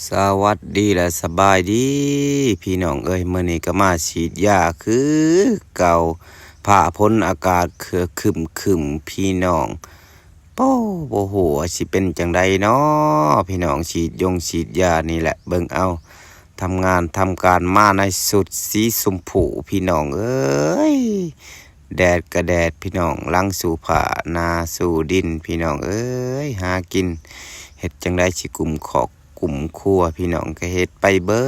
ສະຫວັດດີ ແລະ ສະບາຍດີ ພີ່ນ້ອງເອີຍ. ມື້ນີ້ກໍມາສີດຢາຄືເກົ່າ. ຟ້າຝົນອາກາດຄຶ້ມໆ ພີ່ນ້ອງ. ໂອ້ ບໍ່ຮູ້ວ່າຊິເປັນຈັ່ງໃດເນາະ ພີ່ນ້ອງ. ສີດຢົງສີດຢານີ້ແຫຼະ ເບິ່ງເອົາ. ທຳງານທຳການມາໃນຊຸດສີຊົມພູ ພີ່ນ້ອງເອີຍ. ແດດກະແດດ ພີ່ນ້ອງ, ຫຼັງສູ່ຜ້າ ໜ້າສູ່ດິນ ພີ່ນ້ອງເອີຍ. ຫາກິນເຮັດຈັ່ງໃດຊິກຸ້ມຄອກ ກຸ້ມຄົວ ພີ່ນ້ອງ, ກໍເຮັດໄປເບີ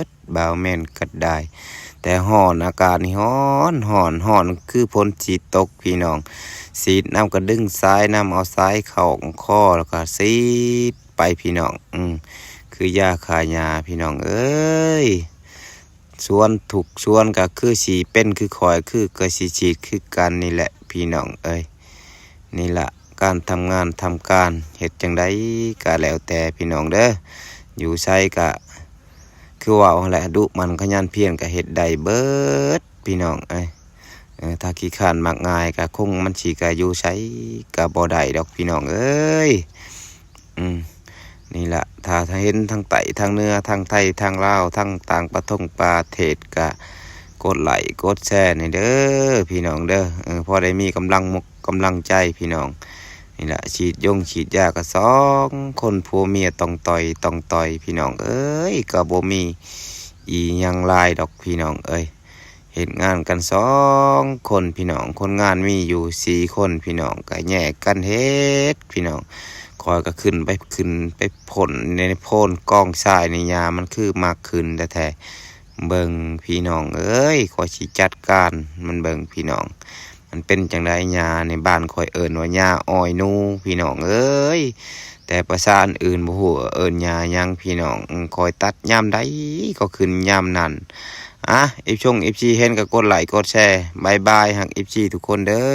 ດ. ບ່າວແມ່ນກໍໄດ້ ແຕ່ຮ້ອນ, ອາກາດນີ້ຮ້ອນ, ຮ້ອນ, ຮ້ອນຄືຝົນຊິຕົກ ພີ່ນ້ອງ. ສີດນ້ຳກະດຶງສາຍນ້ຳ ເອົາສາຍເຂົ້າຄອ ແລ້ວກໍສີດໄປ ພີ່ນ້ອງ. ອື ຄືຢາຂ້າຫຍ້າ ພີ່ນ້ອງເອີຍ. ສວນທຸກສວນກໍຄືຊິເປັນຄືຂ້ອຍ ຄືກໍຊິສີດຄືກັນນີ້ແຫຼະ ພີ່ນ້ອງເອີຍ. ນີ້ລະ ການທຳງານທຳການ ເຮັດຈັ່ງໃດກໍແລ້ວແຕ່ ພີ່ນ້ອງເດີ. ຢູ່ໃສກໍຄືເວົ້າຫັ້ນແຫຼະ ດຸໝັ່ນຂະຫຍັນພຽນກໍເຮັດໄດ້ເບີດ ພີ່ນ້ອງເອີຍ. ເອີ ຖ້າຂີ້ຄ້ານມັກງ່າຍກໍຄົງມັນຊິກໍຢູ່ໃສກໍບໍ່ໄດ້ດອກ ພີ່ນ້ອງເອີຍ. ອືມ ນີ້ລະ ຖ້າ ຖ້າເຫັນທາງໃຕ້ທາງເໜືອ ທາງໄທທາງລາວ ທາງຕ່າງປະທົງປະເທດ ກະກົດໄລ້ກົດແຊແດ່ເດີ ພີ່ນ້ອງເດີ. ເອີ ພໍໄດ້ມີກຳລັງມົກກຳລັງໃຈ ພີ່ນ້ອງ. ນີ້ລະ ສີດຢົງສີດຢາກໍສອງຄົນ ຜົວເມຍຕ້ອງຕ່ອຍຕ້ອງຕ່ອຍ ພີ່ນ້ອງເອີຍ. ກໍບໍ່ມີອີ່ຫຍັງຫຼາຍດອກ ພີ່ນ້ອງເອີຍ. ເຮັດງານກັນສອງຄົນ ພີ່ນ້ອງ, ຄົນງານມີຢູ່ສີ່ຄົນ ພີ່ນ້ອງ, ກໍແຍກກັນເຮັດ ພີ່ນ້ອງ. ຂ້ອຍກໍຂຶ້ນໄປ ຂຶ້ນໄປພົ້ນໃນໂພນກອງຊາຍນີ້ ຫຍ້າມັນຄືມັກຂຶ້ນແທ້ໆ. ເບິ່ງ ພີ່ນ້ອງເອີຍ, ຂ້ອຍຊິຈັດການມັນເບິ່ງ ພີ່ນ້ອງ. ມັນເປັນຈັ່ງໃດຫຍ້າໃນບ້ານຂ້ອຍເອີ້ນວ່າຫຍ້າອ້ອຍໜູ ພີ່ນ້ອງເອີຍ. ແຕ່ພາສາອັນອື່ນບໍ່ຮູ້ວ່າເອີ້ນຫຍ້າຫຍັງ ພີ່ນ້ອງ. ຂ້ອຍຕັດຍາມໃດກໍຂຶ້ນຍາມນັ້ນ. ອາ ເອັຟ ຊົງ ເອັຟ ຊີ ເຫັນກໍກົດໄລ້ກົດແຊ. ບາຍບາຍ ຮັກ ເອັຟ ຊີ ທຸກຄົນເດີ.